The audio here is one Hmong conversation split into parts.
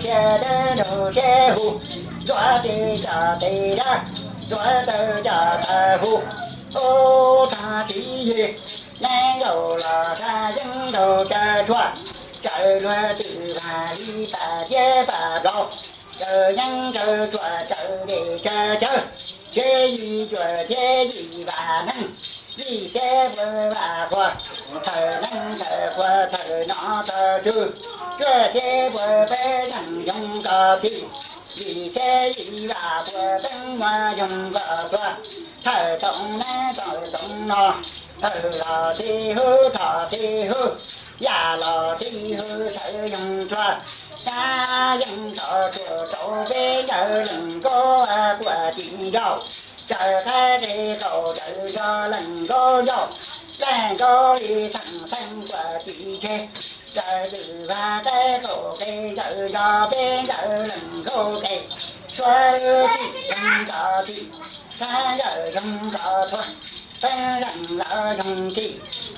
siab dawb nraug siab huv, ntxuav tes coj tes dawb, ntxuav taw coj taw huv. Ub tag txiv yig, nees nkaum los sab yeeb nraug caw tshuaj, caw luag twm vam li pam thiab pam plaub, caw yeeb caw tshuaj caw dej caw cawv, siab yig cuam thiab yim vam neeg, yim thiab puas vam quas, thawm neeg thawm quas thawm nov thawm tswv, cuaj thiab puas peb zeej xyoo koj txhij, yim thiab yim vam puas peb muaj xyoo koj txhua, thawm toom neeb thawm toom no, thawm los txhij hwb thom txhij hwb, yam los txhij hwb thawm xyoo txhua, xya yeej thom tshuaj rau peb nkawd leej nkauj quas tim nraud, raws qaib qe qaum raws zos leej nkauj zaum, leej nkauj li thaaj theeb quas tim tseg, raws lwm vaj qaib qaum qe raws zos peb nkawd leej nkauj qe, tshuab txhij yeej koj txhij, thaab nkawd xyoo koj txhua, peb leej los xyoo txhij,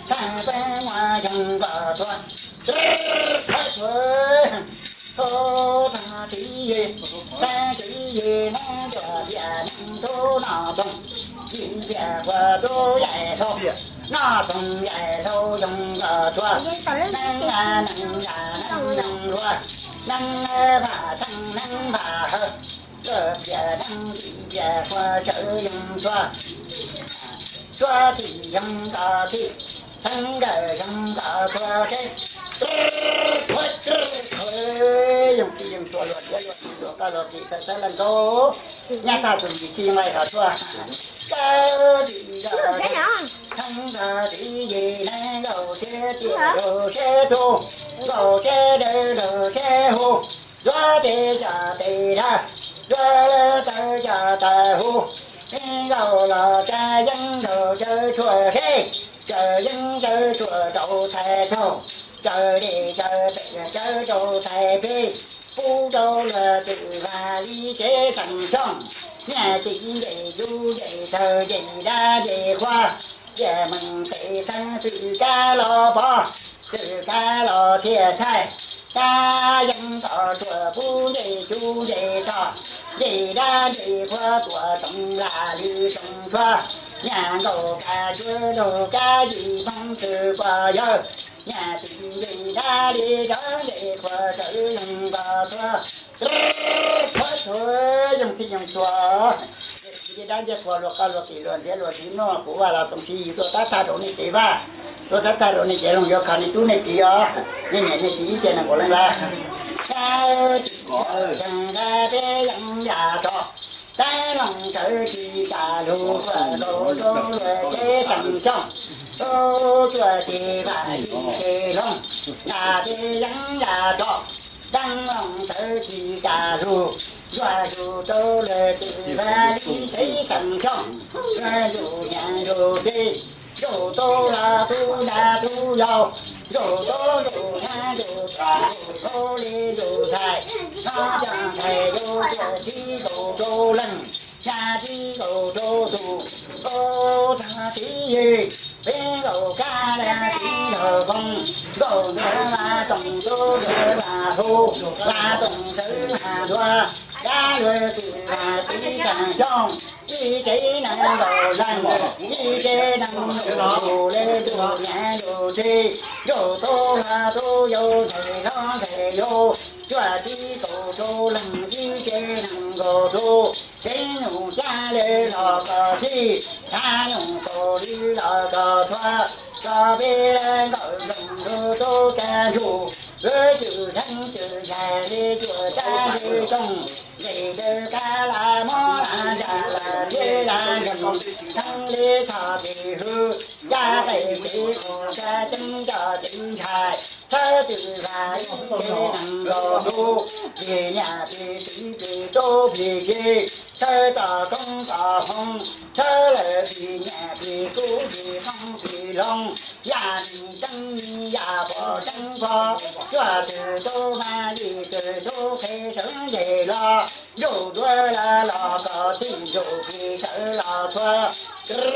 thaab peb muaj xyoo koj txhua. Thawb txhua, thawb txiv yig, thawb txiv yig neeb cuam tiam neeg tub noj toog, yim tiam quas tub yaim hlau, noj toog yaim hlau xyoo koj txhua, neeb neeg yam neeg neeg hluas, neeb pam theeb neeb pam hawv, luag piam neeb yim tiam quas tsawv xyoo txhua, tshuab txhij xyoo koj txhij, theeb nkawd xyoo koj txhua teb. Yoog txij yoog txhua luag tiav luag txij luag koj luag tim thawm thawb leej nkauj, nyab thaj txuas yim txij nqaij los tshuaj, kawg txij zog theeb txog txiv yig neeb nkaus siab tiaj nkaus siab txuj, nkaus siab dawb nkaus siab huv, zuav tes coj tes dawb, zuav taw coj taw huv, neeb nkaus los sab yeeb nraug caw tshuaj seb, caw yeeb caw tshuaj rau txhais thaug, caw dej caw pem caw rau txhais peg, pub rau luag twm vam li kev xeem xyooj, niaj txiv ncej yub ncej tawg ncej dab ncej qhua, cia meem pem xeeb xwm kab los pov, xwm kab los thiaj txhaij, kab yeeb tom tshuaj pub ncej cub ncej tog, ncej dab ncej qhua tuam toom lam li toom tshuaj, nyaj nkaus kab cuab nraug kab yim poob tswv pog yawg, nyaj txiv ncej dab li dab ncej qhua tsawv yeej nkaus txhua, txhua txhua yoog txhij yoog txhua. Ncej dab ncej qhua luag koj luag tim luag ntiav luag txiv noj kuv vaj los txoos tsis tuaj tab thaj rau nej tsev vaj, tuaj tab thaj rau nej tsev loog yuav kho nej tub nej kiv os, nej niam nej txiv ib txhia nees nkaum leej lawm. Tib yam rog, tab loos tawv ci tas lug, kuam nkaus rau luag kev xeem xyooj, tub cuaj tes vam yim tes hloov, nqa peb yeeb yam rog, tab loos tawv ci tas lug, yuav yug rau luag twm vam li kev xeem xyooj, yuav yug nyav yug txiv, yug tub hlob tub nab tub yau, yug tub yug nab yug tub yug tub li yug ntxhais, nyob cov ntxhais yug cuaj tib nkaus rau leej, xya tib nkaus rau tus, kaum tag tib yig, peb nkaus kab lag tib nkaus koog, nkaus ntawv mas toom tub ntawv mas hu, mas toom ntawv mas ntuav, kab luag twm mas tib tag xyooj, ib tsev neeg nkaus leej, ib tsev neeg nkaus tus le tus nyav tus txiv, yug tub hlob tub yau ntxhais hlob ntxhais yau, cuaj tib kaum rau leej, ib tsev neeg nkaus tus, tsev nyuj xya le los koj txhij, xya nyuj kaum li los koj txhua, koj peb le nkaum zoo nrug tub kab ntsuj, wb cwm theeb cwm ntxhais le cuaj tab le koog, nqis dawb kab lam mob lam ntsaj lam liab lam nkeeg, theeb le txhoj tes hwv, yaj qe tes qus sab ceeb coj ceev ntshai, thawb twm vam ib tsev neeg nkaus tus, plig nyiaj plig txiv plig tub plig ki, thawb tom koob tom hmoov, thawb lawm plig nyiaj plig kub plig qoob plig loo, yaj mi tseeb mi yaj pom tseeb pom, cuaj twm tub mas yim twm tub qhe sawv nce los, ntuj duav los los koj txhij, ntuj plig sawv los txhua.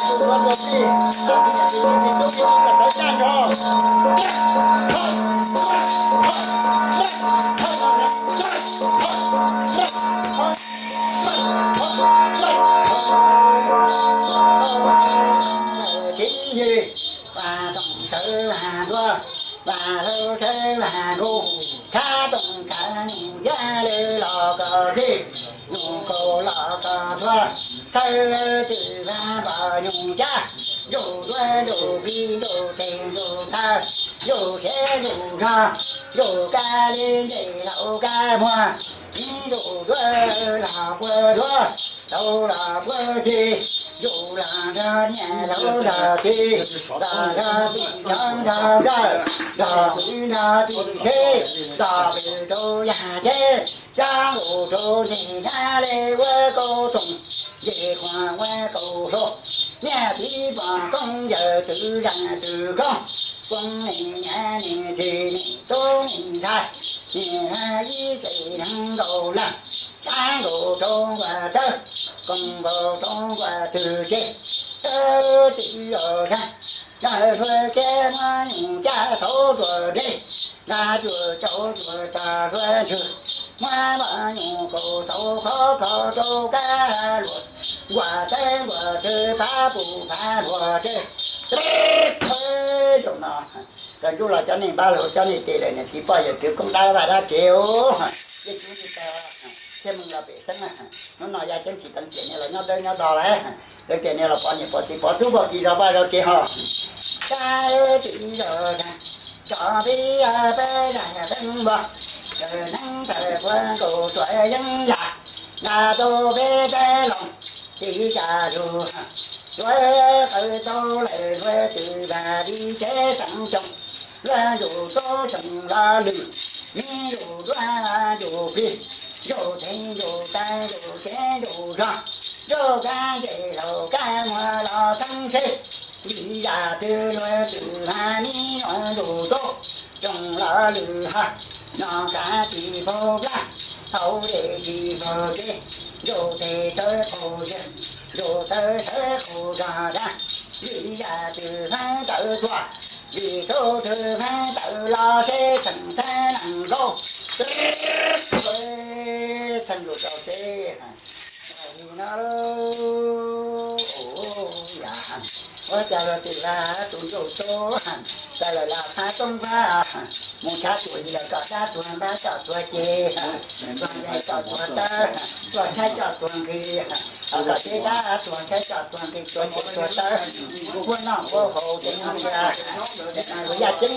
tus ua tus tij, tus tij tus tij tus tij tus tij txawv txawv tag nrho. Tib yig, Vaj Toom Sawv Vaj Ntuag, Vaj Hlub Sawv Vaj Nkuj, Thab Toom Kav Nyuj Yaj Lwm Los Kos Txig, Nyuj Kaus Los Kos Txuag, Sawv Twm Vaj Npos Nyuj Cab, Ntuj Duab Ntuj Plig Ntuj Tes Ntuj Taw, Ntuj Siav Ntuj Zog, Ntuj Kab Li Ncej Laus Kab Muag, Ib Ntuj Duab Los Puab Duab, Tau Los Puab Txig, Ntuj Los Nrog Niam Laus Nrog Txiv, Los Nrog Txim Nrog Nrog Nkawm, Nrog Kwv Nrog Txim Seb, Nrog Pwm Rau Yaj Ceb, Cab Nkaus Rau Ntxim Nab Li Ua Kaus Toom, Ncej Khuam Ua Kaus Hluas, Niaj Txiv Pom Koob Yawm Twm Zam Twm Koob, Poob Nim Nyav Nim Tshis Nim Tub Nim Ntxhais, Nim Ib Txwm Neeg Nkaus Leeg, Cab Nkaus Rau Nkuaj Txawb, Koom Nkaus Rau Nkuaj Txwm Ces, Tawb Txwm Zos Zag, Naj Hlua Kiab Muab Nyuj Cab Tauv Ruam Nreg, Naj Ruam Cau Ruam Tag Hlua Ntswg, Muab Mos Nyuj Kaus Tauv Khov Kho Rau Kab Luam, Nkuaj Txawb Nkuaj Txwm Phav Pum Phav Luam Ntswg. Zaum no, koj ncuj los cov neeg npab laug cov neeg tes lawm niam txiv poj yawm kwv koob dab vaj dab tsev, ces tsuv tsis tau thiaj mus los pem xeeb. Hnub no Yaj Ceeb tsis teev tias nej los nyob dawb nyob do lawm, lawv tias nej los pov niam pov txiv pov tub pov kiv zov vaj zov tsev ho. Kab tsis zog, tso pib peb zaj teeb npua, neeb tawm puag nkaus tuam yeeb yam, nqa rau peb teb loo, tib caj lug, tuav qawv tau lawm hlua twm vam li tsev xeem xyoo, hlua ntuj tub xyoo lo lwm, mi ntuj duab ntuj plig, ntuj thev ntuj taw ntuj tsev ntuj zog, ntuj kab ncej laus kab muag los theeb tsheb, li yam twg hlua twm vam mi ntuj tub xyoo lo lwm hab, no kav tsis paug plab, hauv dej tsis paug kev, ntuj tes tawv qaug yawg, ntuj taw sawv qaug zog dab, li yam twg feeb tawv tuag, li tub twg feeb tawv los seb tseem theej neeg nkaub, theej lus rau seb li no. Ua cas luag twm vam tus ntuj tub, cas lawm los qab toob qab, mus tshaib tuag yim lawm kom dab tuag npab coj tuag ces, tuag nqis coj tuag tawb, tuag tshaib coj tuag nqis, kom deb dab tuag tshaib coj tuag nqis, tuag ces tuag tawb, kuv huab noj huab haus ces no tias, Yaj Ceeb,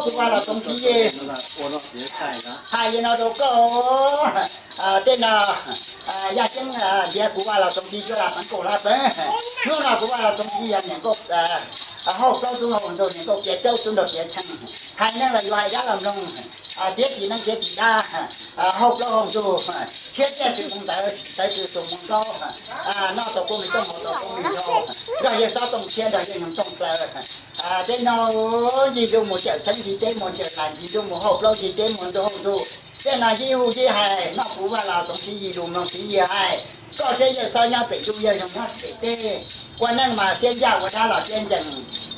kuv Vaj Los Txoov Kiv Yig hais li no rau koj, tej no Yaj Ceeb ntiav kuv Vaj Los Txoov Kiv Yig coj los peev kaum lab peev. Hnub no kuv Vaj Los Txoov Kiv Yig yog niam nkauj hauj plaub tub hauj nraug, niam nkauj piav caub tub nraug piav tsheej, hais neeg los yuav hais dab los mloog, tiav tsis neeg tiav tsis dab, hauj plaub hauj nraug, siab tiaj tsis moo ntawv, tawv tsis tus moo nkaub, noj tau koob meej tooj, haus tau koob meej hau, nrog yawg xob tooj tshiab, nrog yawg nyoog tooj plaws. Tej no ncig ntuj mus cawm txheeb, ncig teb mus cawm lais, ncig ntuj mus hauj plaub, ncig teb mus ntuj hauj nraug. Tej no yij hu yij hais, noj kuv Vaj Los Txoov Kiv Yig lus, mloog Kiv Yig hais. Koj saib yawg xob nyob pem ntuj, yawg nyoog nyob pem teb. Ua neej mas siab ncaj ua dab los siab ncees.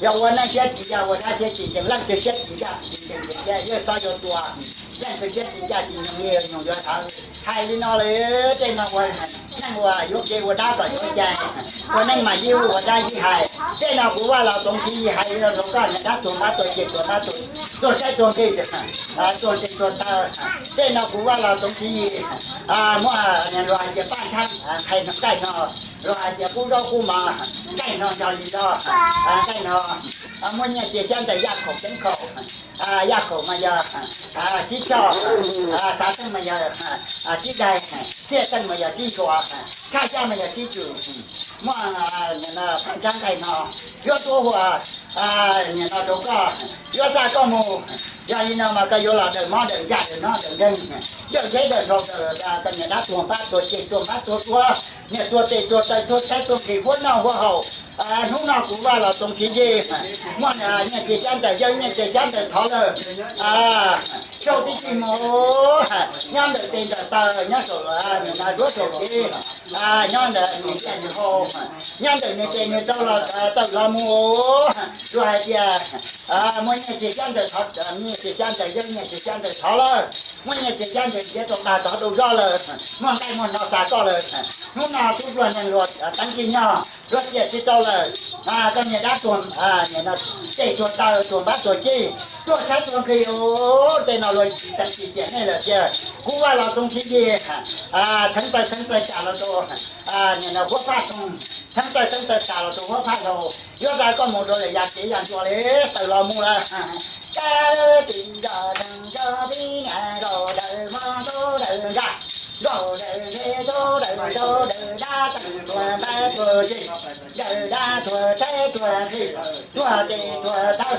Yog ua neej siab tsis ncaj ua dab siab tsis ncees. Leej twg siab tsis ncaj tsis ncees ces yawg xob yuav tua. Leej twg siab tsis ncaj tsis ncees, yawg nyoog yuav thawv. Hais li no lawm, tej no ua neej ua yuav kev ua dab kom yuav cai. Ua neej mas yij hu ua dab yij hais. Tej no kuv Vaj Los Txoov Kiv Yig hais li no rau koj, niam dab tuag npab tuag ces tuag npab tuag, tuag tshaib tuag nqhis, tuag nqhis tuag taw. Tej no kuv Vaj Los Txoov Kiv Yig muaj, luag hais tias paj ntshav nqhis no nqaij no, luag hais tias kub zaub kub mov nqaij no nrog li zog, nqaij no muaj nyiaj txiag xyab ntawv yaj khaum ceeb khaum, yaj khaum mas yog tsib choj, xav xeej mas yog tsib daig, txiaj xeej mas yog tsib ntsuas, tshaj xyab mas yog tsib tswm, muaj paj ntshav nqaij no, yuav tuav huam nim no rau koj, yuav xa koj mus. Yog li no mas koj yuav los dawm mob dawm ntsaj dawm nob dawm nkeeg, dawm teb dawm nrau, koj niam dab tuag npab tuag ces tuag npab tuag tuag, niam tuag tes tuag taw tuag tshaib tuag nqhis, huab noj huab haus. Hnub no kuv Vaj Los Txoov Kiv Yig muaj nyiaj txiag xyab ntawv yawg, nyiaj txiag xyab ntawv thov, Tsaug tib tsis mus, nyob ntawm tes ntawm taw, nyob saum, nws na duab saum kev, nyob ntawm nws cia nws hau, nyob ntawm nws ces nws tau los tawm los mus. Luag hais tias muaj nyiaj ces xyab ntawm thov, nyiaj ces xyab ntawm yawg, nyiaj ces xyab ntawm thov lawm, muaj nyiaj ces xyab ntawm ntiav rau tas thov rau zog lawm, muaj nqaij muaj no xa koj lawm. Hnub no tub pluag neeg luag teev tsis nyog, luag tiam tsis tau lawm. Koj niag dab tuag, tej tuag taw tuag npab tuag cig, tuag tshaib tuag nqhis, tej no luag tsis teev tsis tiam nej lawm tiag. Kuv Vaj Los Xoo Khib Yig, theev taw theev taw tsam los rau huab phaj toog, theev taw theev taw tsam los rau huab phaj hlau. Yuav tas koj mus rau lawm yam kev yam ncua li, tawm los mus lawm. Cab tim zos deeg zos pib niam nkaus daws mog nkaus daws nrag, nkaus daws ntshe nkaus daws nrau daws dab teeg tuag npab tuag cig, daws dab tuag tshaib tuag nqhis, tuag tes tuag taw,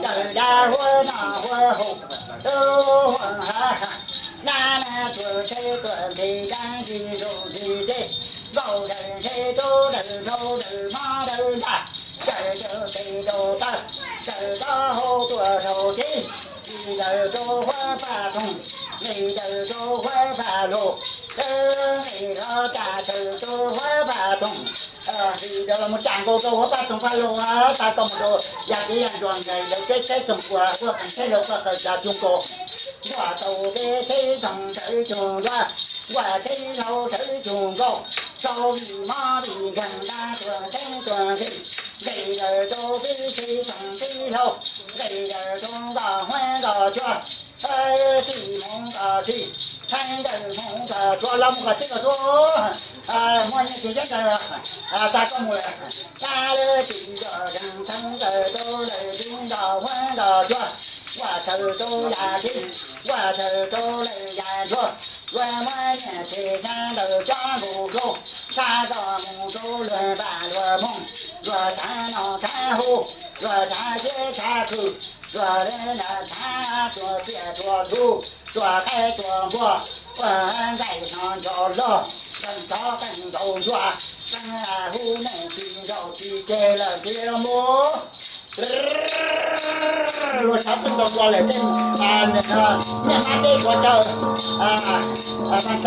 daws dab huab noj huab haus, huab hav, dab tuag tshaib tuag nqhis dab nqhis zaum nqhis dej, nkaus daws ntshe nkaus daws nrau daws mog daws nrag, daws daws tes daws taw, daws rov hau tuaj rau teb, nqis daws rau huab phaj toog, nqis daws rau huab phaj hlau, nqis rov tsam daws rau huab phaj toog, nqis daws los mus tsam nkaus rau huab phaj toog phaj hlau, tas koj mus rau yam kev yam ncua nqis daws teb teb toog kua huab qees teb hlau koj taw tsa cug nkaus, nkuaj tau teb teb toog sawv cug nkuaj, nkuaj teb hlau sawv cug nkaus, rau vim mob vim nkeeg dab tuag teb tuag nqhis, nqis daws rau teb teb toog teb hlau, nqis daws rau nkoj huab nkoj cua, tij mus nkoj tij, theej daws mus nkoj tsua los mus nkoj tij nkoj tsua, muaj nyiaj txiag xyab ntawv, tas koj mus lawm. Dab lawv tsis nco zeeg theej daws rau lawm tib nkoj huab nkoj cua, nkuaj tawm rau yam txiv, nkuaj tawm rau lawm yam ntsuag, luag muab nyiaj txiag xyab ntawv coj nkaus rau, tshaj zoj mus rau luag npaj luag moog, luag tshav noj tshav haus, luag tshav ciab tshav khw, luag tshav tsuag tsiaj tsuag txhu, tsuag qaib tsuag npua, ua nqaij no nco log, nqeeg tov qeej ntaus ntsuag, qeej hu nej tsis ntaus tsis tseg lawm tsis los mus. Luag tshav pheej ntaus ntsuag lawm tej, niaj hnab teb suav tsawg, vas thaum vas thiv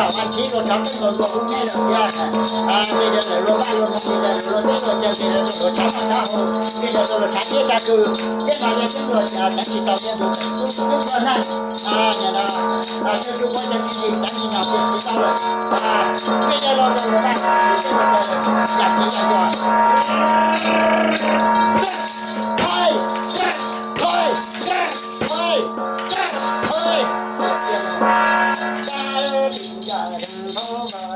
luag tshav pheej ntaus ntsuag hu nej lawm tiag. Ces lawv luag npaj luag moog, ces lawv luag teb luag cawg, ces lawv luag tshav noj tshav haus, ces lawv luag tshav ciab tshav khw, thiab no yog xeeb luag teev tsis tau tiag tus tub pluag neeg, niaj hnub kuv cov tib li teev tsis nyog tiag tsis tau lawm. Mej yawg laus rau luag npaj luag teb luag cawg, yam txiv yam ntsuag.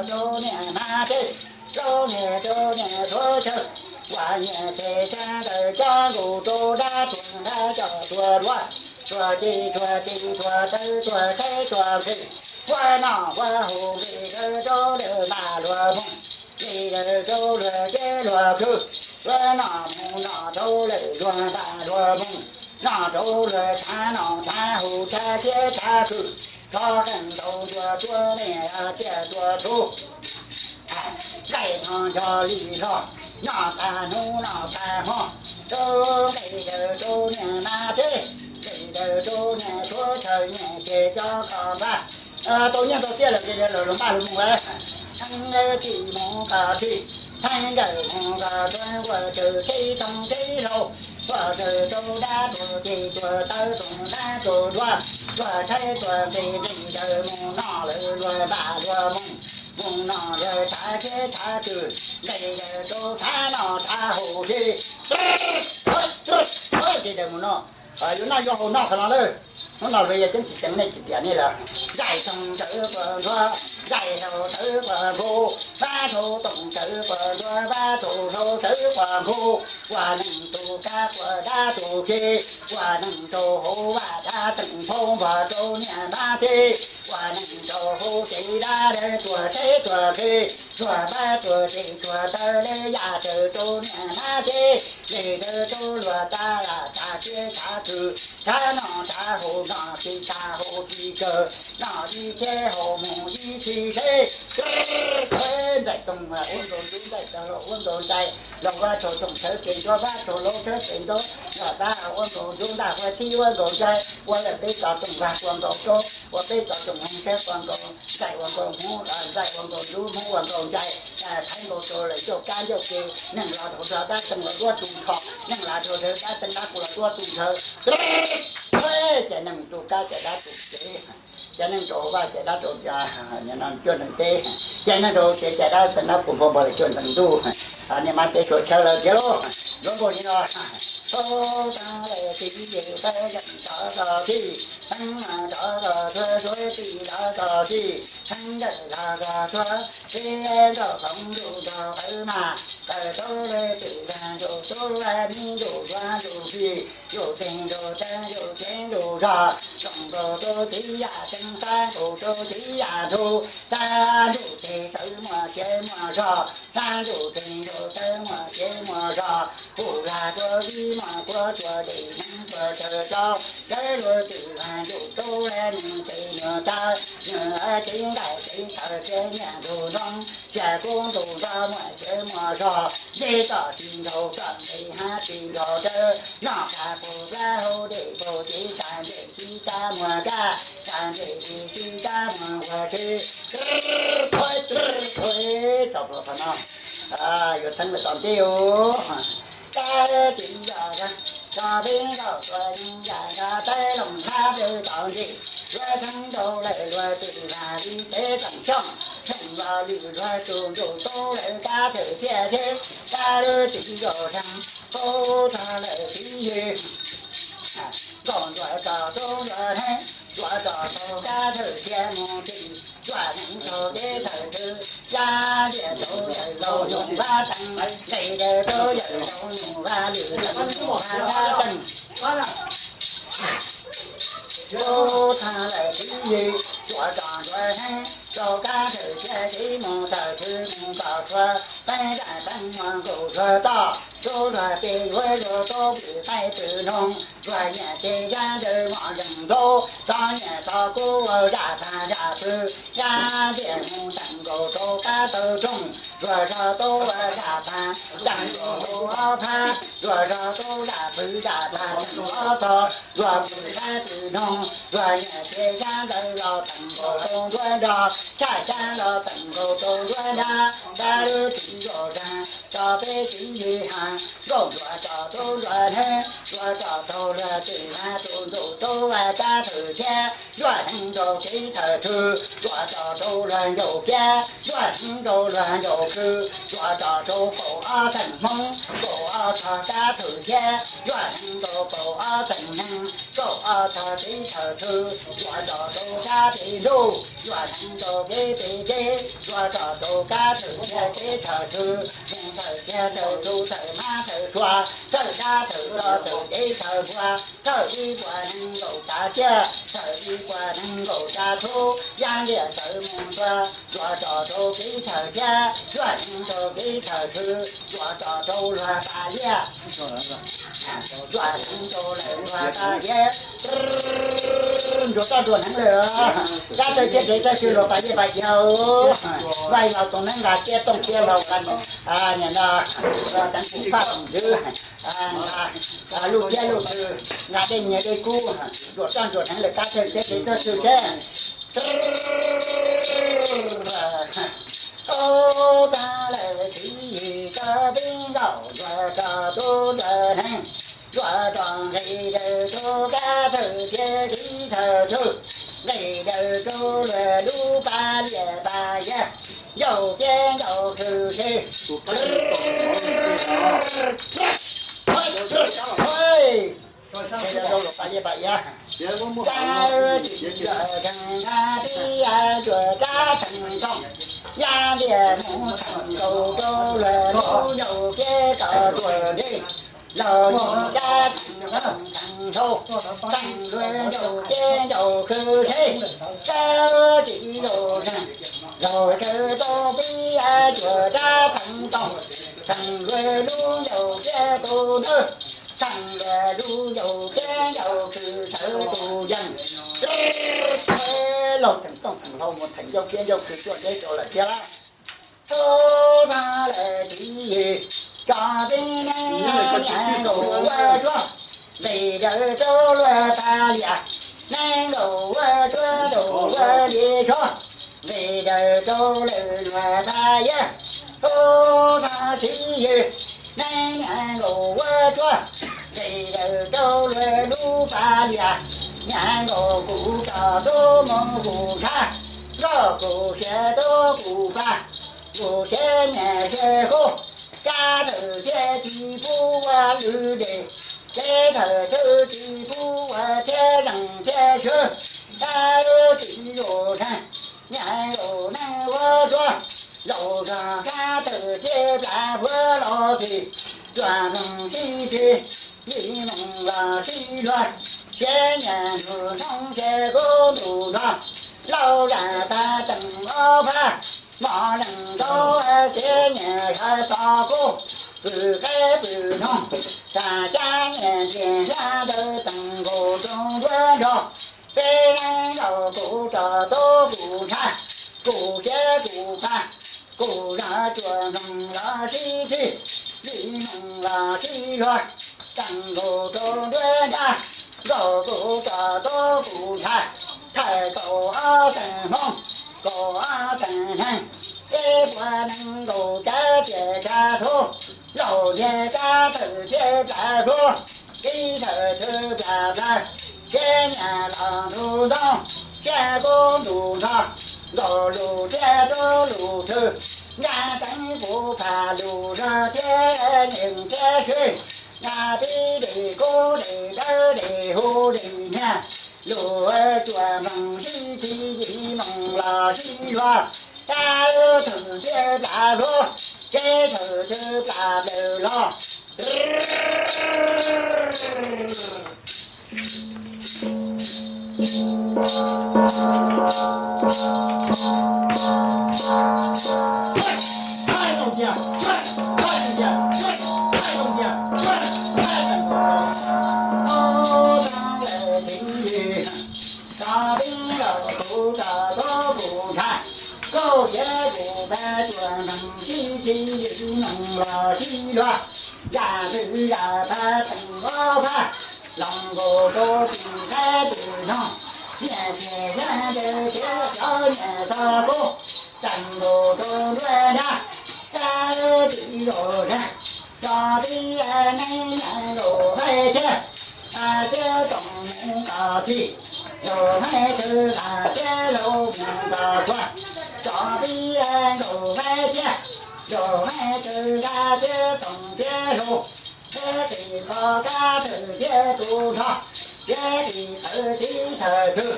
Rau niam hnav teb, rau niam rau niam rhuav tsawg, ua nyiaj txiag xyab ntawv coj nkaus rau dab tuag nrab coj tuag duav, tuag ci tuag ci tuag tawv tuag tshaib tuag nqhis, huab noj huab haus nqis rau rau lawm npaj luag moog, nqis rau rau luag ciab luag khw, huab noj mus noj rau lawm luag npaj luag moog, noj rau luag tshav noj tshav haus tshav ciab tshav khw, rho qeej ntaus ntsuag rua niaj tsiaj rua txhu. Nqaij no nrog li hlo, noj tag hnub noj tag hmo, rau nqe daws rau niag mab teb, nqe daws rau niag suav chaw niag ces cov koj npaj. Tau nyiaj tau txiaj lawm ces lawv los npaj los mus lawm. Theej tij mus koj tij, theej nkawm mus koj tuav, nkuaj tsaws teb toog teb hlau, nkuaj tsaws rau dab tuag ces tuag tawv toog dab tuag duav, tuag tshaib tuag nqhis nqe daws mus noj lawm luag npaj luag moog, mus noj luag tshav ciab tshav khw, nqe daws rau tshav noj tshav haus ces, ces daws mus noj, yuav noj yuav haus noj qhov no lawm. Hnub no luag yog coob tsis ceev nej tsis piam nej lawm. Nqaij toog ntawv quas ntsuag, nqaij hlau ntawv quas nphu, vab rau toom ntawv quas ntsuag, vab rau hlau ntawv quas nphu, ua neeg tus kab quas dab tus ke, ua neeg rau hauv vaj dab teem nphau npog rau niag mab teb, ua neeg rau hauv tsev dab tuag teb tuag ke, tuag npab tuag tsev tuag taw le yaj tsaws rau niag mab teb, le daws rau luag tas lam tas txiaj tas khw, tas noj tas haus noj tsis tas haus tsis kawg, noj ib txhiab haus mus ib txhis seb. Ntxaij toog ua nkaus ntsuj ntaij, ua nkaus ntaij, los ua tsaug toom sawv pem ntua, ua tsaug laug sawv pem ntua, los tas ua nkaus ntsuj ntaj, ua txhib ua nkaus ntaij, Ua lawm peb tso tsoom vag ua nkaus roob, ua peb tso tsoom neeg thiab ua nkaus nplaim ua nkaus hmoob, nplaim ua nkaus ntsuab hmoob ua nkaus ncaim, qhaib nkaus rau lawm ncauj kab ncauj ke, neeg los rau dab tee los duab tu nrho, neeg los rau dab tee dab kuv los duab tu nrho. Ces neeg tu kab ces dab tu kev, ces neeg rau hauv vaj ces dab rau cuaj ntees teb, ces neeg rau kev ces dab tee dab kuv npau npau lawm cuaj ntees ntuj. Niam mas tes suav chaw lawm tiag lauj, yuav nkaus li no. Tau tas lawm txiv yim tab yeej rov txog txij, theeb mas rov txog txhua, suav txij rov txog txij, theeb ntawm los txog txhua, peb nrog khoom ntuj nrog qawv mas, tawm tau lawm twm lag ntuj tub lag mi ntuj yuav ntuj txi, ntuj txeeg ntuj teb ntuj cev ntuj zog, zoo nkaus rau txiv yam tseeb, tab nkaus rau txiv yam ntxhua, tab ntuj txeeg tawv muaj cev muaj zog, tab ntuj txeeg ntuj tawv muaj cev muaj zog, kuv lag tuaj vij muaj kuab tuaj tim neeb tuaj tsaws tso, ntawd luag twm lag ntuj tub lag nws txeeg nws tawv, nws txiv nqaij txiv taw txiv nyiaj ntuj ntoo, txiag kub ntuj nrog muaj cev muaj zog, ntsej tom tsis nkaus kom nqis hav tsis nkaus dawb, noj kab pug plab hauv dej pug txiv tag ntsej txiv tag muag kab, tag ntsej txiv txiv tag muag ua txiv. Tau pluas tau no, yuav theeb lawm tom ntej os. Kab lwb txiv yos zag, tso peb nkaus tuaj yeej yam nrog teb loos hlab pw tom ntej, luag theeb rau lawm luag twm lag li peb tseem xyooj, theej los lwm luag tus ntuj tub lawm kab thawm thiaj theb, kab lwb txiv yos zag, pub txog lawm txiv yws. Nkaus ntuas tso tub ntuas heev, ntuas tso tau kab thawm thiaj mus txij, tsuas neeg txog kev thawm thwv, yaj liam rau yawm laus nyuj vaj teeg, nqis daws rau yawm laus nyuj vaj lwm laus nyuj vaj dab teeg. Pub txog lawm txiv yws, ntuas tso ntuas heev, tau kab thawm thiaj txiv mus thawm thwv mus kom txhua, teeb zaj teeb muag nkaus txhua toj, tub luag peb yuav luag tub pwm qaib pwm noog, luag nyiam ces yaj ntawd mom zeem nkaus, txhob nyiam txhob kub ua zaj tag zaj pw, yaj liam mus teem nkaus rau kab taw roog, luag zog tub ua zaj tag teem nkaus rau ob phab, luag zog tub zaj pw zaj tag teem ob tog, luag pwm qaib pwm noog, luag nyiam ces yaj ntawd los teem nkaus rau nruab nrog, tshaj yaj los teem nkaus rau nruab nrab, kab lwb txiv yos zag, tso peb txiv yws has, nkaus ntuas tso tub ntuas heev, ntuas tso tau luag twm lag tus ntuj tub vaj kab thawm thiab, ntuas heev rau kev thawm thwv, ntuas tso tau luag ncaus kiab, ntuas heev rau luag ncaus khw, ntuas tso tau kaum ob theem hmoob, kaum ob tog kab thawm thiab, ntuas heev rau kaum ob theem neeg, kaum ob tog kev thawm thwv, ntuas tso tau kab pem ntuj, ntuas heev rau kev pem teb, ntuas tso tau kab thawm thiab kev thawm thwv, mus thawm thiab thawm thwv thawm hmab thawm tshua, thawm dab thawm rog thawm dev thawm npua, thawm ib puas nees nkaum tsav tsiaj, thawm ib puas nees nkaum tsav txhub, yaj liam txawm mus ntua, ntuas tso tau kev thawm thiab, ntuas heev rau kev thawm thwv, ntuas tso tau luag tas liaj, ntuas heev rau lawm luag tas liaj. Ntuas toj ntuas heev lawm, kab tawg thiab dev tawg xwb luag pas liaj pas iav, vaj los toom neeb nqa kiab tooj kiab laug, niam no, teev kuv phaj ntxwv, nqa luj kiab luj tw, nqa dej nyiaj dej kub, ntuas toj ntuas heev lawm kab tawg thiab dev tawg xwb thiab. Tau tas lawm txiv yws tso peb nkaus, ntuas tso tub ntuas heev, ntuas tso nqis daws rau kab thawm thiab kev thawm thwv, nqis daws rau luag lub pas liaj pas iav, ncaus kiab ncaus khw teb. Rau luag pas liaj pas iav, kab tsis yog dheev nqa tib cuam rab theej ntoo, yaj liam mus theem nkaus rau luag lub ncaus kiab tso tuam ntej, los mus kab theej theej ntoo theem dhau, theej luag ncaus kiab ncaus khw teb. Kab tsis yog dheev, los kawg tau tib cuam rab theej ntoo, theem luag lub ncaus kiab tus ntawd, theem luag lub ncaus kiab ncaus khw tawv tus yees. Laug theem tooj theem hlau mus theem ncauj kiab ncauj khw tuaj deb rau lawm thiab. Tub tag lawm txiv yws, tso tib neeg nkaus ua tsuag, nqis daws rau luag tas liam, nees nkaum ua tsuag nkaus ua li tsho, nqis daws rau lawm luag tas yawg, ub tag siv ywg, nees nkaum ua tsuag, nqis daws rau luag lub tas liam, nyav nkaus kuv tso tub moo kuv tshab, nkoj kuv siav tub kuv pag, kuv siav nyias siav kub, kab tawm thiab tsis pub ua lwm des, kev thawm thwj tsis pub ua thiab zeem thiab swb, kab tsis zoo ntshe, nyias zaum neeg ua tsuag, zaum zog kab tawm thiab plas puav los txim, tsuas mloog sib txig, yim mloog los sib luag, siav nyias nrug ntoo siav kub nrug nrog, laus zam tag teem ob phab, mos leej nkaus siav nyias sawv txog kub, pwm qaib pwm noog, tag cab nyias ntiag hlab ntawd teem nkaus rau nruab nrog, peb neeg laus kuv tso tub kuv tshab, kuv siav kuv pag, kuv zog tsuas mloog los sib txig, yim mloog los sib luag, teem nkaus rau nruab nrab, nkaus kuv tso tub kuv tshab, thawm kaum ob teev hmoov, kaum ob teev neeg, ib puas nees nkaum cav tiam tshav tub, laus ntiag kab tawm thiab plas hlub, ib thawm thwv plas plawg, siav nyias los nrug ntoo, siav kub nrug nrog, nkaus lus thiab tub lus thwv, nqa teev kuv phaj lus zog thiab nyeem thiab swb, nqa tib dej kub dej dawb dej huv dej nyiag, lus tsuas mloog sib txig yim mloog los sib luag, kab thawm thiab plas hlub, kev thawm thwv plas plawg los. Tso tib los kuv tso tub kuv ntshai, kuv siav kuv pag tsuas mloog sib txig yim mloog los sib luag, zam twm zam phaj teem ob phab, los nkaus rau pwm qaib pwm noog, nyias ntiag hlab ntawd thiab cov nyias txog kub, teem nkaus rau nruab nrab, kab tsis zoo ntshe, tso tib neeg nyias nkaus haib thiab, a thiab toom mus kom txhij, laus haib thwv a thiab laus mus kom txhua, tso tib nkaus haib thiab, laus haib thwv a thiab toom thiab laus, thiab qis qhov kab thwv thiab tus nrog, thiab qis qhawv tib thawm thwv,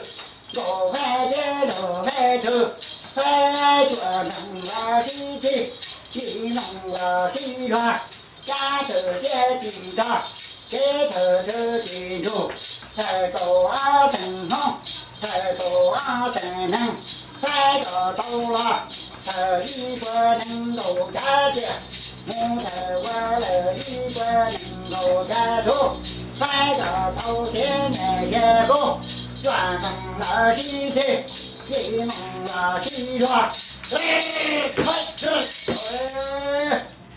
nkaus haib thiab laus haib thwv, haib tsuas mloog los sib txig, yim mloog los sib luag, kab thawm thiab tsis nrog, kev thawm thwv tsis nrug, thawm kaum ob teev hmoov, thawm kaum ob teev neeg, haib kom tau los, thawm ib puas nees nkaum cav tiam, mus thawm ua lawm ib puas nees nkaum cav tub, haib kom tau thiab nyias yawg kub, tsuas mloog los sib txig, yim mloog los sib luag.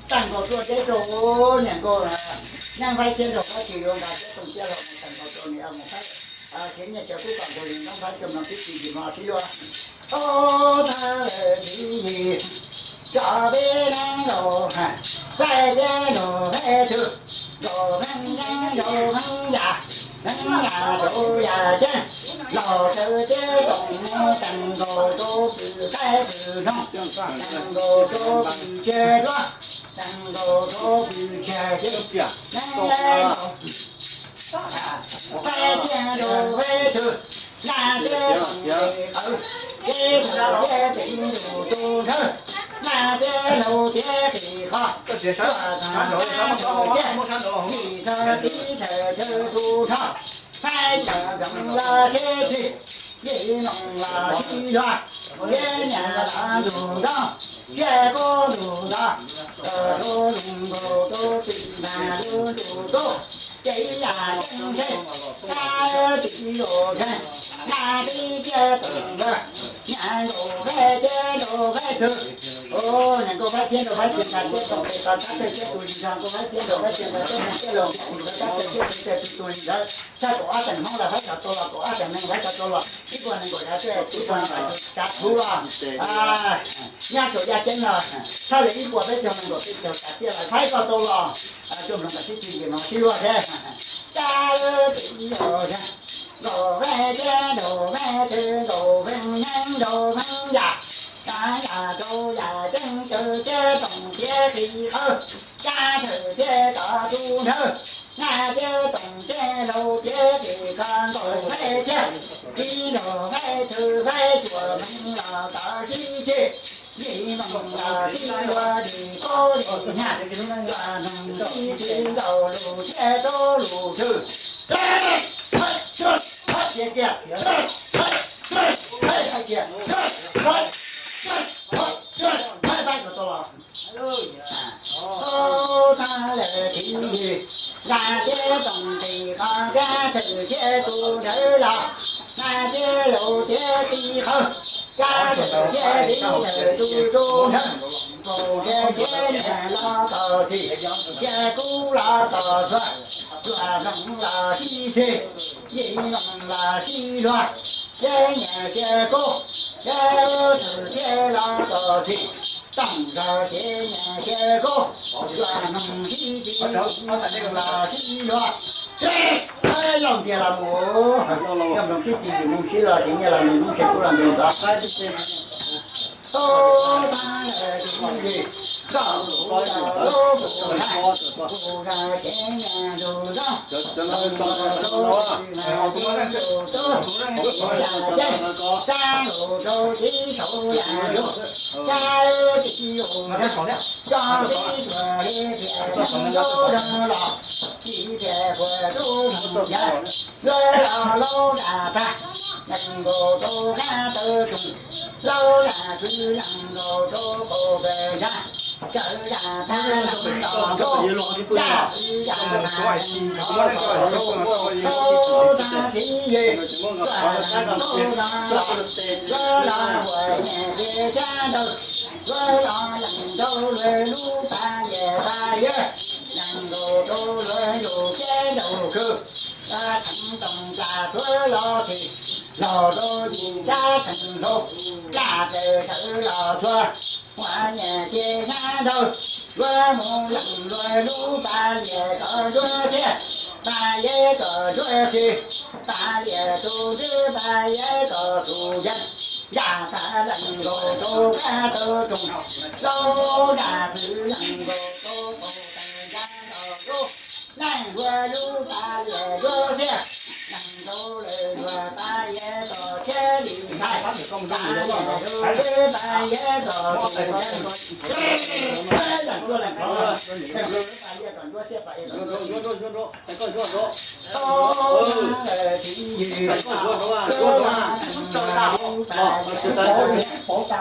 Teem nkaus rua deb rau niam nkaus, nab faib thiab nraug faib tsis yuav nqa thiab toom thiab laus mus teem nkaus rau niam mus faib, siav nyias cov tub kom nkaus li nab faib coj mloog tib si tsis mloog sib luag. Ob thab lawm txiv yim, tso peb neeg nkaus, faib thiab nraug faib thwv, nkaus pheej yeeb nraug pheej yam, pheej yam rau yam ceeb, laus thawm thiab toom mus teem nkaus rau pwm qaib pwm noog, teem nkaus rau pwm tseg duab, teem nkaus rau pwm tseg ceeb, neeg nkaus, faib thiab nraug faib thwv, nab thiab toom qawv, kev thawm thiab tsis nrug tus nthawv, nab thiab laus thiab qis qhov, tuaj tag nab thiab yim txog tib thawm thawm tus nrog, haib tsuas mloog los sib txig, yim mloog los sib luag, thiab nyias los nrug ntoo, thiab kub nrug ntog, kom rau lug nkaus rau tim nag rau nrug tub, ces yam ceeb ntshe, kab tsis zoo ntshe, Nab tib thiab toom npawg, nab nkaus faib thiab nraug faib txwg. Nab nkaus faib thiab nraug faib txwg, nqa thiab toom tes tos kab tawg thiab tus li nrog nkaus faib thiab nraug faib txwg, nqa thiab neeg thiab laus, nqa kab tawg thiab tus tes tus tus li ntawd. Tshaj kaum ob teem hmoob los faib tau los, kaum ob teem neeg faib tau los, ib puas nees nkaum yav txwj, ib puas nees nkaum yav txwj tsav thuv los. Nyab Suav yaj ceeb no, txhaj li ib puas peb caug nees nkaum peb caug tas tiaj los faib koj tau los. Coj mloog kom sib tw ces no sib luag thiab. Kab tib los yog nkaus faib thiab nraug faib txwg, nkaus feeb neeb nraug feeb yam, kab yam rau yam ceeb tawg thiab toom thiab qis qawg, kab thawm thiab tov tub nrhawv, nab thiab toom thiab laus thiab qis qawg, nkaus faib thiab tib nraug faib txwg, faib cuam meej los tov sib ceg, yim meej los sib luag dim kub dim nyag, cuam meej sib tw nkaus lus thiab tub lus thwj. Tus thab lawm thib ywg, nab thiab toom qis qawg, kab thawm thiab tus nrhawv los, nab thiab laus thiab qis qawg, kab thawm thiab tib thawm tus tub nrhawv, nkaus thiab thiab nyag los tom txhim, thiab kub los tom txhuam, cuam meej los sib txeg, yim meej los sib luag, thiab nyag thiab kub, thiab thawm thiab los tom txhim, toom nrog thiab nyag thiab kub, cuam meej sib tw, yim meej los sib luag. Lauj ntiag los mus, coj mloog sib tw, yim meej sib luag, txiv nyiaj los mus, noob tshais kub los nrog tod. Tub thab lawm tib ywg, koj kuv los lub kuv hais, kuv zaj tsev nyag ntug zog, ntug ntug tub, ntug tub, tib yam ceeb, sab ntug rau tib saum yam ntug, sab tib yus nrag, coj tib tuam li tiam neeg ntub zog los, tib tiam puas tub zog yawg, luag los laub zam tag, nees nkaum rau qab taw roog, laub zam txwv nees nkaum rau qaum pes ntsha, sawv zam tag nees nkaum rau, zam txwv zam tag nees nkaum rau, tub thab txiv yig, cuam nees nkaum rau los, luag los huam nyem pes xyab ntawd, luag los lees rau luag lub pas yam pas yawg, nees nkaum rau luag yus kev nraug khw, theev toom tsa txhua los txhim, los rau yim cab theem hlau, caj tawm sawv los txhua, huam nyem pes xyab ntawd, luag mus lees luag lub pas yam kom ntsuab xiab, pas yam kom ntsuab xis, pas yam tus ntxwb, pas yam kom tus yees, zam tag nees nkaum rau qab taw roog, laub zam txwv nees nkaum rau qaum pes ntsha los rau, lees luag lub pas yam ntsuab xiab, nees nkaum rau luag pas yam kom tsheb li ntxhais, pas yam tus ntxwb, pas yam kom tus yees, lees luag pas yam kom ntsuab xiab, pas yam kom ntsuab, tau tib ywg,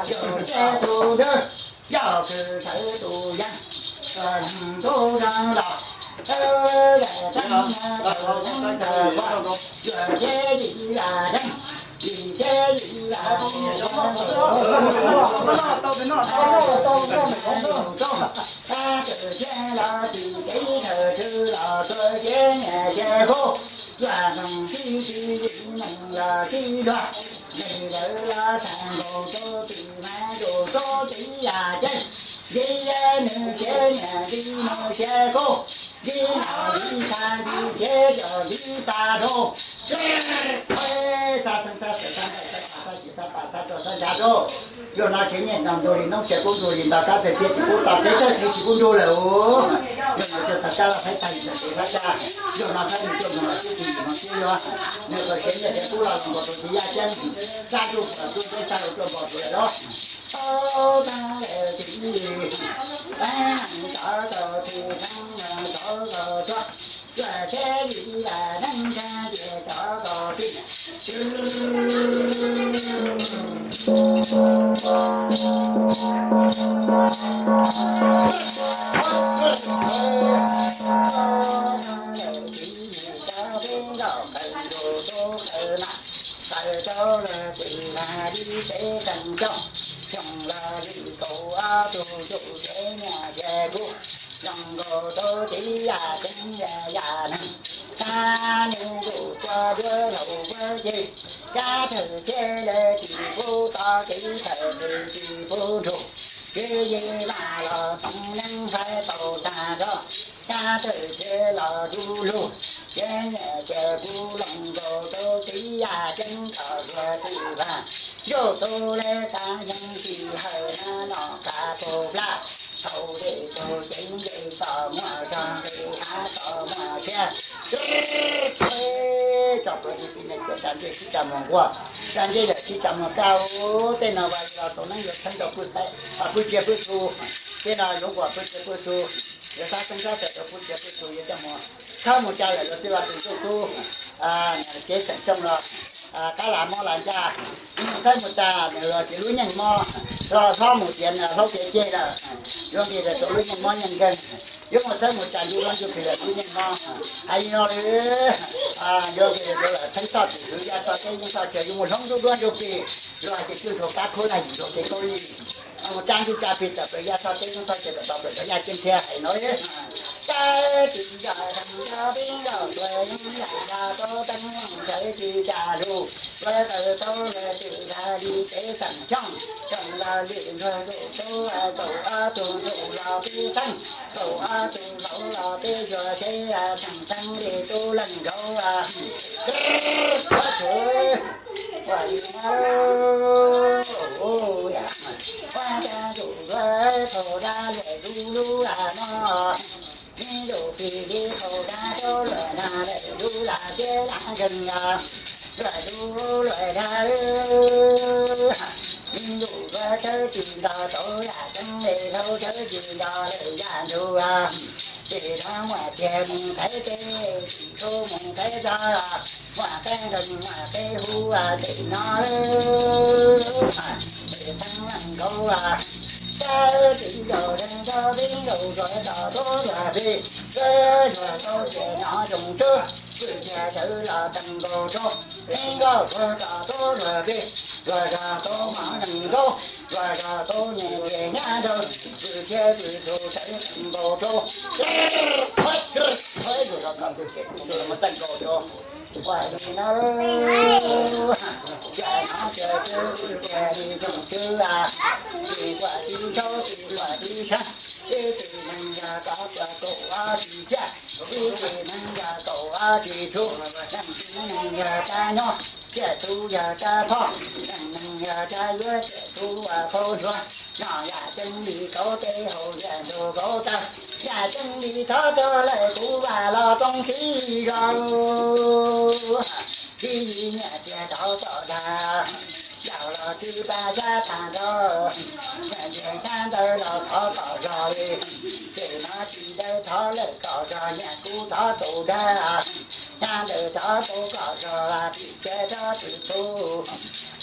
tus ntxwb, yog kws sawv tus yees, tus ntub zog los, zam tag nees nkaum rau, yuam thiab yim zam yeeb, yim thiab yim zam rau, tab tawm thiab los tim kev tawm txwv los tuag thiab nyag thiab kub, cuam meej sib tw yim meej los sib luag, nqis lawm los tag nkaus rau tim mas rau rau tim yam ceeb, nqis yam nws thiab nyag nqis nws thiab kub, nqis nom nqis tag nqis thiab cov nqis tas rau, txhab txheeb txhab tawm txhab ntaus txhab pas txhab cim txhab pas txhab rau txhab ntsab rau. Zaum no tsev nyiaj no ntug li, noob tshais kub ntug li, nto kab txawg tiaj tsis kub, tom kev txawj tsis kub ntug lawm. Zaum no coj txhais tab laj faib tag li txhais kev faib tag. Zaum no txhais nws coj mus los sib tw yim no sib luag, nws kom tsev nyiaj tsev kub los nkaus rau txiv yaj ceeb, sab ntuj puas tub peb sab lus tuaj npog tus lawm los. Tau tag lawm tib ywg, tag nees cov tau txhim, tag nees cov tau tuag, cuam thiab yim zam neeb tag tias cov tau txhim. Tub lawv twb lag li peb teev coj, xyoo los lwm kaum ob tug tus kev nyiam ces kuv zoo nkaus rau tib yam tseeb yam neeg. Tab nws yuav tua duab laus puab ceg, kab thawm thiab lawv tsis pub tov kev thawm twg tsis pub nrug, kev yig vaj los too neeb faib tau tag nrho, kab thawm thiab los du lug, kev nyiam ces kuv zoo nkaus rau tib yam tseeb kom luag twm vaj. Yug tub lawv tab yeej tsis hawm na no kav tug plab, thaum dej tug ceev dej tom muaj zog nqis hav tom muaj thiab. Tso plhuav ib tib neeg cov tsa ncej sib tsa muag nquag, tsa ncej lawm sib tsa muag kaj, tej no vas los tau neeb yuav txheeb rau pw tsiag pw txhu, tej no yuav nquag pw tsiag pw txhu, yuav sab toob sab tawm rau pw tsiag pw txhu yuav coj mus, txhawb mus tsa lawm luag twb vas tus ntuj tub, kev xeem tsooj los qab las mob las ncaj, txhawb mus tsa nws los ces lub nyeej mob, los hlob mus tiav nws hlob tiav ceg lawm, yuav nqis lawm rau lub nyeej mob nyeej nkeeg, yuav mus txhawb mus tsa ntuj hlob ntuj plig lawm lub nyeej mob. Hais li no li, yuav nqis rau lawm theeb txhoj tim hwv yaj txoj teb yeeb txhoj chaw yuav mus hloov ntuj duab ntuj plig, luag ces cwj nrug kab khuab lag yim nrug kev khaub lig, mus tsa ntuj tsa plig tawm plaws yaj txoj teb yeeb txhoj chaw tawm plaws yaj ceeb thiab hais no li. Tab sis yog tib nkaus tuaj yeej yam nrog tub teeb ntawd tsis tsa lug, tuaj tawm tau lawm twm lag li peb xeem xyooj, xeem los lwm ntuag tub tub, kaum ob tug ntuj los peb xeem, kaum ob tug hlau los peb yuav teb, xeem teeb li tub leej nkaus. Ua li no, ua cas tus luag thaum dab lawm lub lub no, ib lub plig li thaum dab tub luag na lawm lub lam siab lam nkeeg, luag lub luag dab, ib lub luag thawb tsis nto tau yam tseeb li hlau thawb tsis nto lawm yam ntug. Ces no muaj tiag mus qheb teb, tsis tshua mus qheb tog, muaj qeb nkeeg muaj qeb huv ces no, ces teeb leej nkaus, tab sis nkaus leej nkaus pib nkaus zuag tom tub luag plig, zuag tau ces no zoo tsuag, pw tiag sawv los teev nkaus rau, pib nkaus zuag tom tub luag plig, zuag zog tau mov neeg nkaus, zuag zog tau niam txiv nyab nraug, pw tiag pw txhu sawv teev nkaus rau, zuag zog kom pw tiag pw txhu mus teev nkaus rau. Ua li no, cas no ces twb pw tiag li zoo tsuag, tsis quaj tsis ntshauv tsis quaj tsis tshee, ib tug neeg yog kaum ob tsis ciaj, ib tug neeg yog kaum ob tsis txhu, leej txiv neeg yog kab nyob, ciaj txhu yog kab phoj, leej neeg yog kab yuav ciaj txhu ua phauj ntsuag, noj yam tseeb li kauv teb haus yam ntug kauv taw, yam tseeb li thov rau lawm kuv vam los roob tib zaug. Tib yig nyiaj txiag thov kom dag, yam los twb pab sab tag nrho, nyiaj txiag thab ntawd los thov kom zog li, ces no tsis ntawd thov lawm kom zog, nyiaj kub thov tau dag, thab ntawd thov tau kom zog, tim tsev thov tim txhu.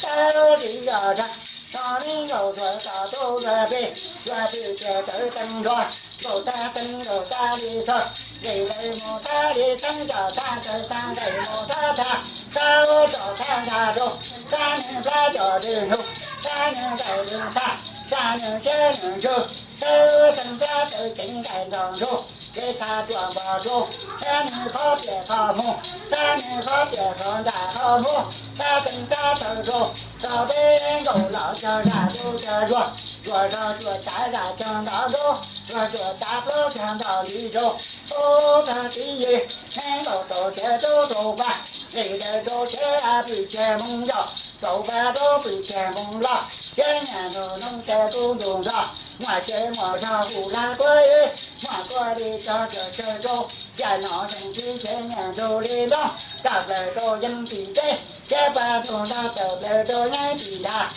Tawb tsis zog zag, no li nkaus zuag tom tub luag plig, zuag plig tiag tawv teeb nruag, nkaus tag teeb nkaus tag li txog, nqis lawm mus tag li teeb tso tag tawv tag nqis mus tag tag, tawb tso tag nrag rau, tag neeg plab tso twg nrug, tag neeg nqaij twg tag, tag neeg tsheb neeg ntsug, tawb teeb plab tawv ceev nqaij nrog ntsug, kev tag ruam npog rau, tag neeg qhov tias qhov hmuv, tag neeg qhov tias qhov nram qhov hmuv, tag teeb plab tawv rau, tso peb nkaus los cog zam zuj cog zuag, zuag zog zuag tsav zam cog nto nkaus, zuag zuag tsav plaub cog nto li rau, ub tag tib yig, neeb nkaus rau tsev rau rau pa, nqis daws rau tsev pw tsev moo yos, rau pa rau pw tsev moo los, tsev nyiaj nrog noog tsev kub ntug nrog, muaj tsev muaj zog hu lag quav ib, muaj quav li cog cog tsawg rau, yam no zeeg tib tsev nyiaj nrug li nrog, tawm plaws rau yeeb tim teb, tsev pa nrug nrog tawm plaws rau yeeb tim nrag.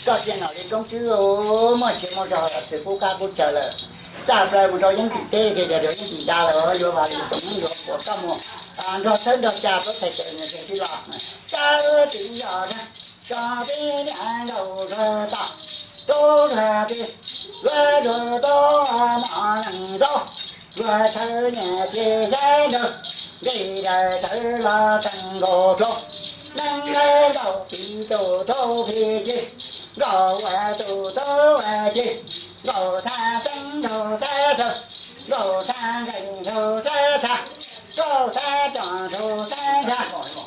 Koj txiv nom li roob tswb, muaj tsev muaj zog los txwm pub qab pub chaw lawm, txaj plaws mus rau yeeb tim teb, ces rau yeeb tim nrag lawm, yuav vas li tsoom neeb yuav puas koj mus nrog txhawb nrog tsa plaub txhais tes nws tsis los. Tawb tsis zog zag, tso peb niam nkaus zuag tom, tub zuag plig, zuag zuag tub mov neeg nkaus, zuag tshawb nyiaj txiag xyab nraug, Nqis daws sawv los tsees nkaus rau, neeb nkaus tiv tus tub phi ci, nkaus ua tus tub ua ci, nkaus thaj xeeb nraug xab xaw, nkaus thaj nqees nraug xab xaw, nkaus thaj coj nraug xab xaw,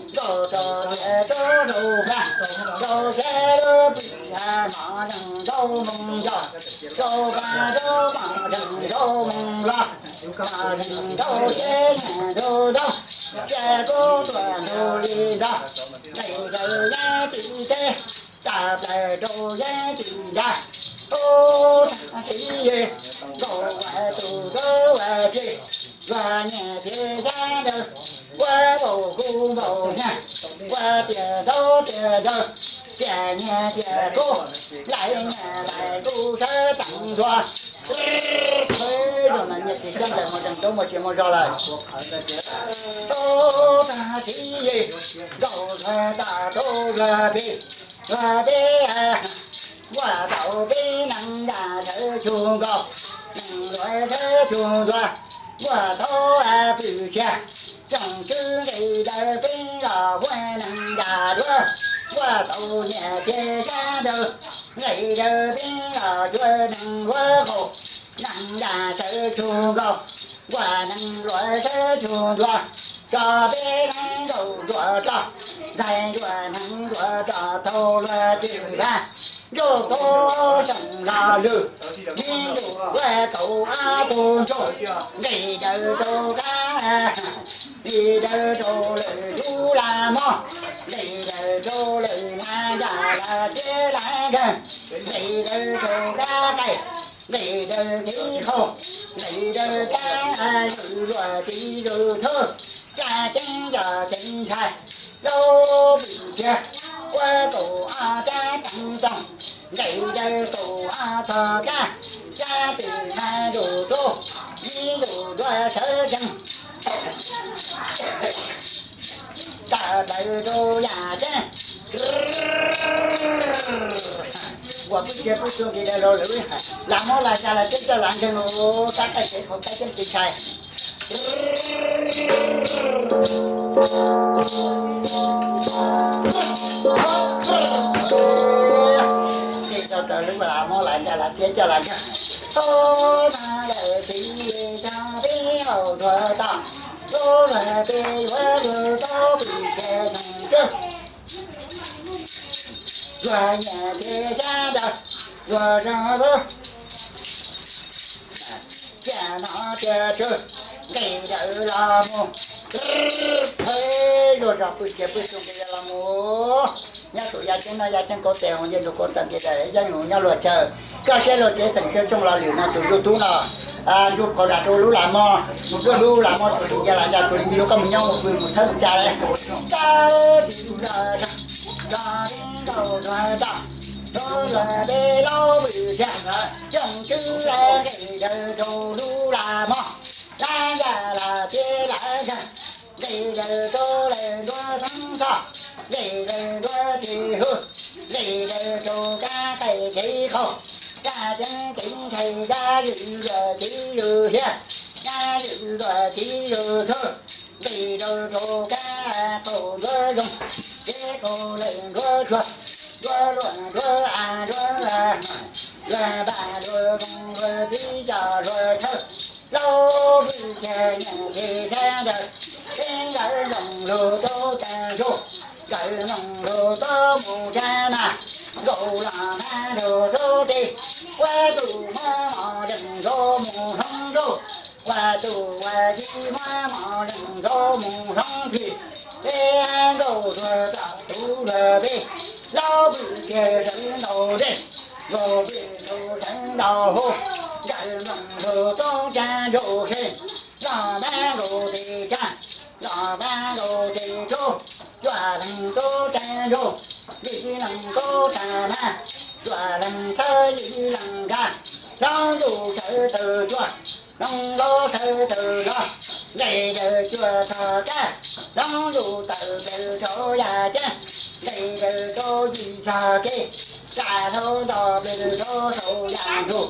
nkaus rau niam tub nraug npla, nkaus xyab lub pwj ha mom zeeg nraug moo nco, nkaus pa nraug mom zeeg nraug moo los, mom zeeg nraug xyab nyiam nraug nraug, cia kub tuaj nraug li nrog, nqis daws yeeb tim teb, tsa plaws rau yeeb tim nrag, ub tag siv yig, nkaus ua tus tub ua ci, luag nyiam ces xyab nraug, ua npaum kub npaum nyag, ua tias nraug tias nraug, tias nyiag tias kub, lais nyiag lais kub sawv tsees ntua. Ub, nyiag ces xyab nraug mus tsees nraug mus tsis mus zog lawm. Ub tag siv yig, nkaus luag tag rau luag pib, luag pib, npuaj tau peb neeg nra sawv tshug nkaus, neeg luav sawv tshug ntua, npuaj tau pwm tshia, tsoom tswb nqis daws peb los huab neeg nra duab, npuaj tau nyiag ces xyab nraug, nqis daws peb los cuag neeg luav qaum, neeg nra sawv tshug nkaus, npuaj neeg luav sawv tshug ntua, tso peb neeg nraug nruas rog, ntxhais nruas neeg nruas rog tau luag twm lag, nraug tub xyoo los lwm, nib nraug luav kaum ob tug ntsuag, nqis daws rau kab, nqis daws rau lawm lub laj mob, nqis daws rau lawm laj nrag laj tiab laj nkeeg, nqis daws rau kab qaij, nqis daws kev qhaus, nqis daws kab lwm luag tiv lwm thwj, kab ceeb yog ceev ntshai, zaub pwm tshia, ua kaum ob kab teev toog, nqis daws kaum ob tog kab, kab twm na lus rub, ib lus nruab sawv tsees, tawm plaws rau yam ceeb. Ua pwj cia pwj xu nqis daws rau lawm, laj mob laj nra laj tiab coj laj nkeeg, kab qaij kev qhaus kab ceeb kev ntshai. Nqis daws rau lub laj mob laj nra laj tiab coj laj nkeeg, tub na lawm txiv tag peb haus nruas tag, tub na peb yuav lug tub pwm cia noog tswb. Luag nyiam ces xyab nraug, luag zoo lub, cia no cia tswb, nqis daws los mus. Luag zog pwj cia pwj xu nqis daws los mus. Nyob saum yaj ceeb no yaj ceeb kauv tes hoo nce nrug kauv taw nqis daws yeej hoo nyob luag chaw. Koj siab luag kev xeem chaw tsooj los lwm no tus YouTube no, nrug qhov nram rau lub laj mob, mus kawg lub laj mob txuas li nce laj nra txuas li nce lub koj mus nyob mus pw mus txhawb mus tsa lawm. Txawb tsis tau zog, zog li nkaus zog tag, rau luag peb laub pwm tshia, coj tswb nqis daws rau lub laj mob, laj nra laj tiab laj nkeeg, nqis daws rau lawm nruab xeeb txhoj, nqis daws nruab ris hwj, nqis daws rau kab qaij kev qhaus, kab ceeb kev ntshai, kab lwm luag kev lwm hiab, kab lwm luag kev lwm thwj, nqis daws rau kab qaum nruab zoo, kev qaum lawm nruab tsuag, nruab luaj nruab av nruab, luag npaj luag zoo luag tib co luag thawj, laub pwj cia nyiam ces xyab nraug, peb nkawd nroos lug tub tag ntsug, nkawd nroos lug tub mus tshab mag, nkaus los mag nraug tub teg, ua tus muab mos zeem nkaus mus hloob ntuj, ua tus ua ci muab mos zeem nkaus mus hloob phim, peb nkaus luag tom tus luag peb, laub pwj cia sawv ntaus dej, nkaus pwj nkaus sawv ntaus huv, nkawd nroos lug tub tag ntsug se, los mag nkaus tes tsa, los mag nkaus tes tsub, cuaj leeg tub tag ntsug, yim leeg tub tag mag, cuaj leeg thawj yim leeg nra, hloob ntuj sawv tawm cua, hloob nkaub sawv tawm zog, nqis daws cuaj tog kab, hloob ntuj tawm plaws rau yaj ceeb, nqis daws rau yim tog kev, tsa hlauv nto plaws rau saum yaj ntsug.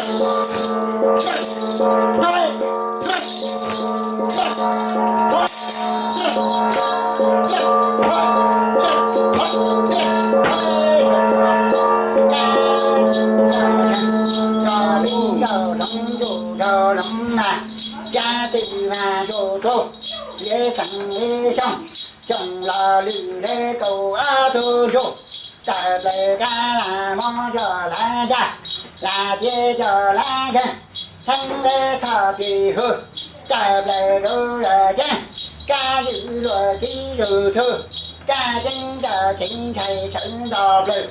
Cov peb ncaug hloov ntuj nraug hloov na, cab tw mag ntuj tub, liab xeem liab xyooj, xyooj los lwm deb kaum ob tug ntsuj, tawm plaws kab las mob coj lav ntsaj, las thiab coj lav nkeeg, theeb deb txhoj plig hwj, tawm plaws rau yawm ceeb, kab zwm luag tib lug thwj, kab ceeb coj ceev ntshai sawv nto plawg.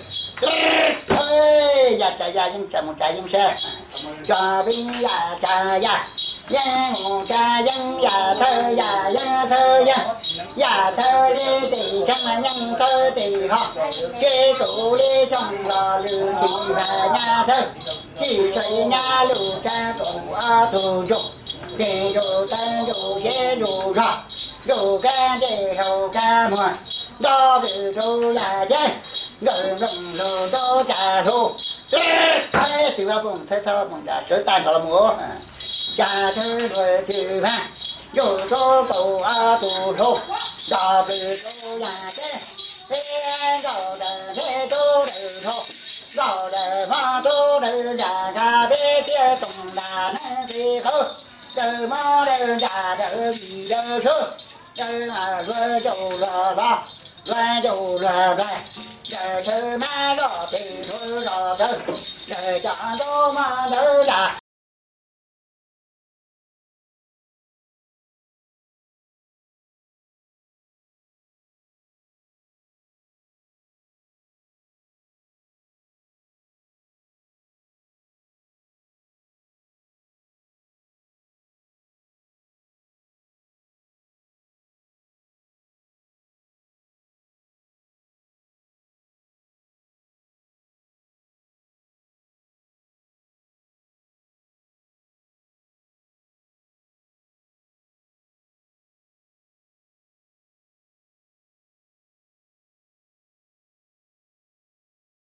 Yaj tsav yaj yeeb tsav mus tsav yeeb sab, cov peb yaj tsav yaj yeeb mus tsav yeeb, yaj txhawb yaj yeeb txhawb yeeb, yaj txhawb li tim tsheej yeeb txhawb tim hov, sib tus li xyooj los lwm tim npag nyab txhawb, txij tshais nyab lug kab kaum ob tug ntsuj, tes ntsuj taw ntsuj siab ntsuj zog, ntsuj kab ncej haus kab muag, nto lwm rau yaj ceeb, nkawm nplooj lug rau cas lug, xwm vaj poom txhawb txhawb vaj poom cas sawv tag nrho los mus, cas txhawb luag twg vaag, ntsuj rau kaum ob tug hluas, nto lwm rau yaj ceeb, peb nkaus daws ntseb rau daws hluas, nkaus daws hmov rau daws nram nrag peb tiab toom nram neeb qis qhawv, daws mob daws ntsaj daws vim daws sub, daws mas luag ncaus luag hlob, luag ncaus luag nplaig, daws tsawv mab zoj pem luag zos tsawv, daws cov ntaub mab ntawv ntsaj,